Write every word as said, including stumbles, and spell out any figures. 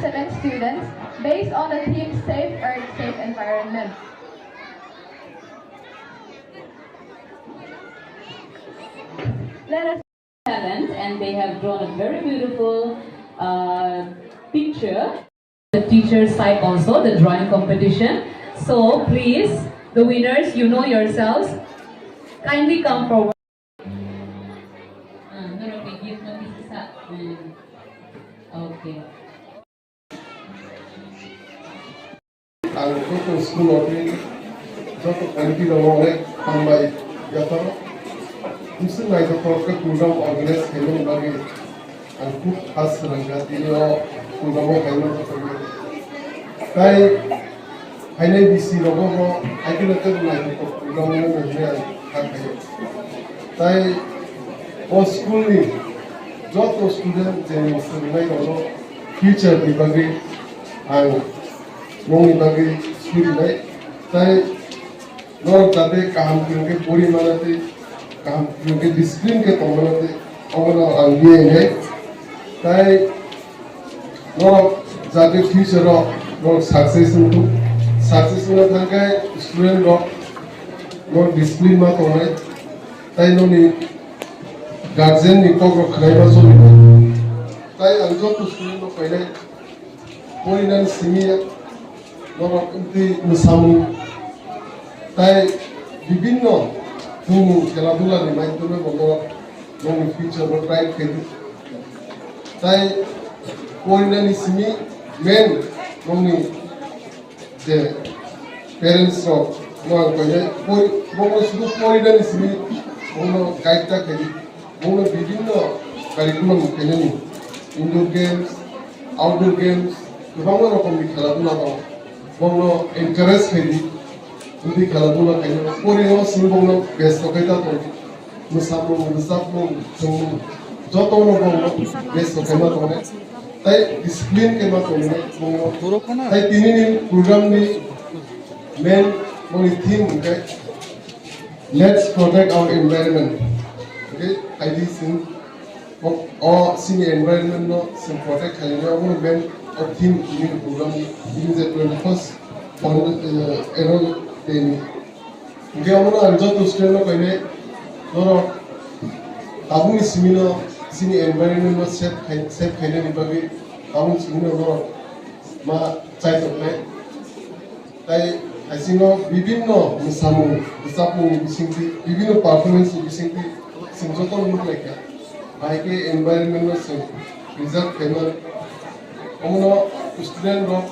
seven students based on the theme Safe Earth, Safe Environment. Let us talent, and they have drawn a very beautiful uh, picture. The teacher side also, the drawing competition. So please, the winners, you know yourselves. Kindly come forward. Ah, norok ni gift no kisa sa. Hmm. Okay. Ang joto school o tei joto committee rok no onek hambai yapharo. Bwswk naithothok khe program organize khaimani bagwi ang khub khas swrangkha tini o program o khaima joto. Tai phainai bisi rogo bo haikhe no tei naithothok program wngmani hwnwi ang kha khaio. Tai o school ni joto student je swrwngnai rok no future ni bagwi ang nongni bagwi suri nai. Tai norok jate kaham kwrwng khe pori mana tei kaham kwrwng khe discipline khe tong mana tei obono ang biyai nai. Tai norok jate future o norok success wngthok, success wngna thangkhe student rok norok discipline ma tongnai. Tai noni guardian ni kok rok khwlai ma choli. Tai ang joto student rok khainai. Porinani simi norok wngtwi mwsamung tai bibinno thwngmung khela dula ni maidhyome bo norok nongni future bo bright khe di. Tai porinani simi main nongni je parents rok no ang koinai pori-, bono sudu porinani simi bono guide ta khe di. Bono bibinno curriculum khainani indoor games, outdoor games, kwbangma rokomni khela dula tongo. Bono encourage khaidi, wngtwi khela dula khainani. Porinani simi bono besto khe ta tongo. Mwsamung, rwchapmung, chwngmung, jotono bono besto khaima tongo. Tai discipline khaima tongo bono. Tai tinini program ni main boni theme hwnkhe Let's protect our environment. Okay, I think o, o sini environment no sing protect khainai obo main o theme ni program ni, ini je twenty first annual day ni. Hingke omo no ang joto student no kainai norok tabuk ni simi no sini environment no save khai, save khainani bagwi tabuk ni simi no norok ma chai tongnai. Tai haisingo bibinno mwsamung, rwchapmungni bisingtwi, bibinno performance ni bisingtwi chwng jotono nukhlaikha. Bahai khe environment no chwng preserve khaima. Omono student rok